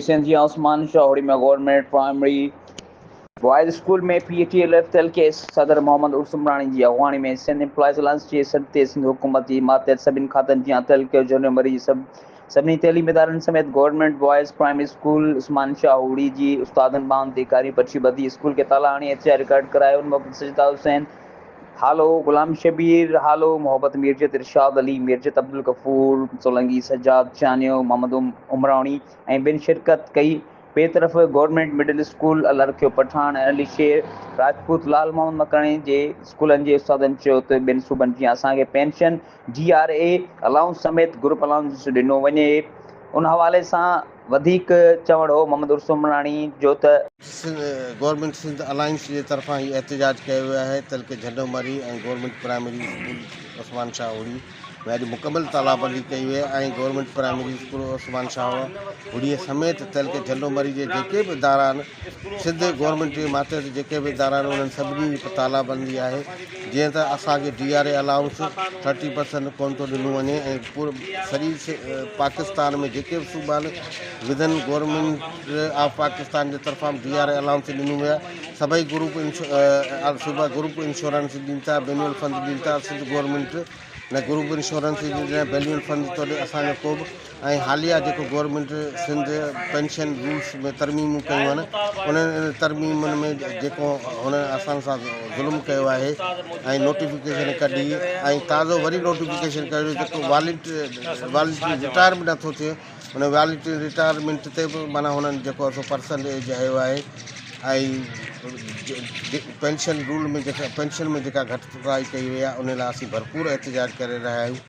سنڌ جي Usman Shahori ۾ government primary boys school ۾ P T L F تعلقي صدر محمد عرس عمراڻي جي اڳواڻي ۾ سنڌ ايمپلائيز الائنس جي سڏ تي سنڌ حڪومت جي ماتحت سڀني کاتن جيان تعلقي جهنڊو مري جي سڀني تعليمي ادارن سميت government boys primary school Usman Shahori جي استادن ٻانهن تي ڪاري پٽي ٻڌي اسڪول کي تالا هڻي احتجاج رڪارڊ ڪرايو. ان موقعي تي سجده حسين هالو، غلام شبير هالو، محبت ميرجت، ارشاد علي ميرجت، عبدالغفور سولنگي، سجاد چانيو، محمد عمراڻي ۽ ٻين شرڪت ڪئي. ٻئي طرف government middle school Allahrakhio Pathan ۽ Ali Sher Rajput Lal Muhammad Makrani جي اسڪولن جي استادن چيو ته ٻين صوبن جيان اسان کي pension, D R A allowance سميت گروپ الائونس ڏنو وڃي. ان حوالي سان وڌيڪ چوڻ هو محمد عرس عمراڻي جو ته. سنڌ گورنمينٽ سنڌ الائنس جي طرفان هي احتجاج ڪيو ويو آهي تعلقي Jhando Marri ۽ government primary school Usman Shah Hori ۾ اڄ مڪمل تالابندي ڪئي وئي ۽ government primary school Usman Shah Hori سميت تعلقي جهنڊو مري جي جيڪي به ادارا آهن سنڌ گورنمينٽ جي ماتحت جيڪي به ادارا آهن انهن سڀني جي تالابندي آهي جيئن ته اسان کي D R A allowance thirty percent ڪونه ٿو ڏنو وڃي ۽ سڄي پاڪستان ۾ جيڪي به صوبا آهن ودن گورنمينٽ آف پاڪستان جي طرفان ڊي آر اي الائونس ڏنو ويو آهي سڀئي گروپ صوبا گروپ انشورنس ڏين ٿا بينول فنڊ ڏين ٿا سنڌ گورنمينٽ نه گروپ انشورنس ڏي نه بينول فنڊ ٿو ڏي اسان جو ڪو به ۽ حاليه جيڪو گورنمينٽ سنڌ پينشن رولس ۾ ترميمون ڪيون آهن انهن ترميمن ۾ جيڪو هن اسان سان ظلم ڪيو آهي ۽ نوٽيفڪيشن ڪڍي ۽ تازو وري نوٽيفڪيشن ڪڍي جيڪو والنٽري رٽائرمينٽ نٿو ٿئي ان والنٽري رٽائرمينٽ تي به معنيٰ هنن جيڪو سو پرسنٽيج هنيو آهي ۽ پينشن رول ۾ جيڪا پينشن ۾ جيڪا گهٽتائي ڪئي وئي آهي ان لاء اسين ڀرپور احتجاج ڪري رهيا آهيون.